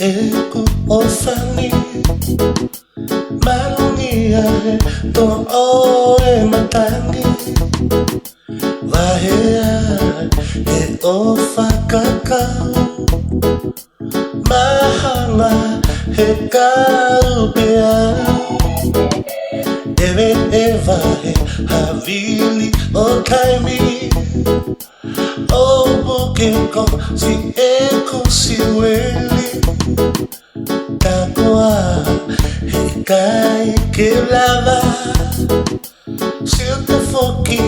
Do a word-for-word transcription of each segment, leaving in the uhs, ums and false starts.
ʻEku ʻofa ni, malungia he toʻo e matangi. Vaheʻi he ʻofa kakau, mahanga he kau pea. ʻEveʻeva he havili ʻo taimi, ʻo puke ko si ʻeku siueli. Takoa he kai ke lava, siuta foki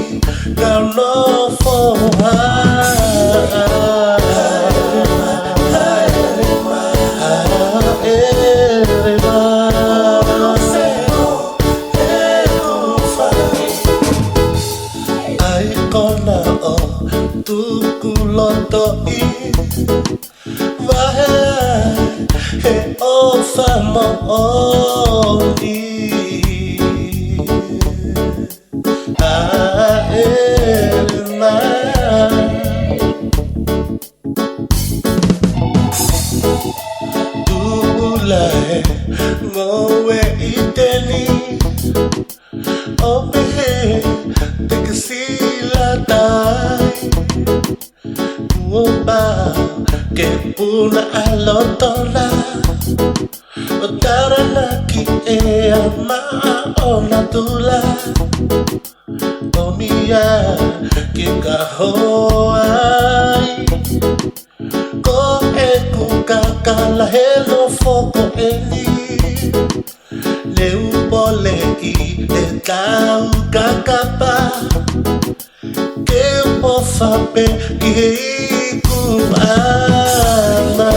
ka nofo ha. Haere mai, haere mai. ʻAi kona ʻo tuku loto ʻi, vaheʻi he ʻofa moʻoni. Haere mai. Tuʻu lahi he ngoue ʻi teni, ʻo pehē te ke sila tai. Kuo pau ke puna ʻa loto na, ʻo taranaki ʻe ama ʻo natula. ʻOmi ia ke ka hoai. Ko ʻeku kakala he nofo ko eni, leu poleʻi e tau kakapa. Ke ʻofa pē ki he iku ʻana.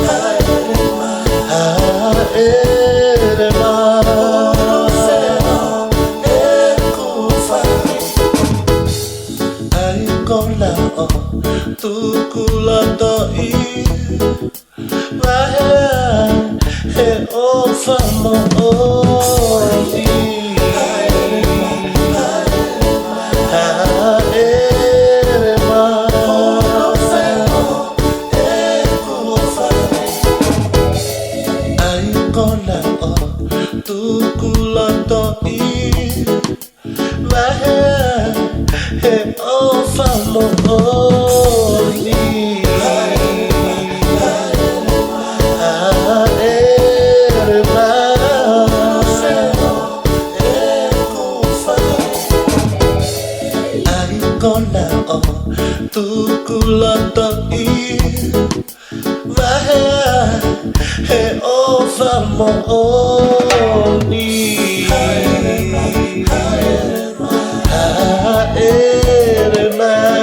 Haere mai. ʻAi kona ʻo tuku loto ʻi, vaheʻi he ʻofa moʻoni. Haere mai. ʻAi kona ʻo tuku loto ʻi, vaheʻi he ʻofa moʻoni. Haere mai. ʻAi kona ʻo tuku loto ʻi, vaheʻi he ʻofa moʻoni. Haere mai. Haere mai.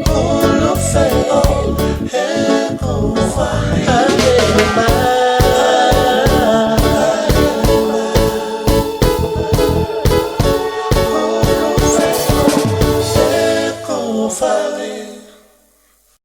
Hulu feo he kufa.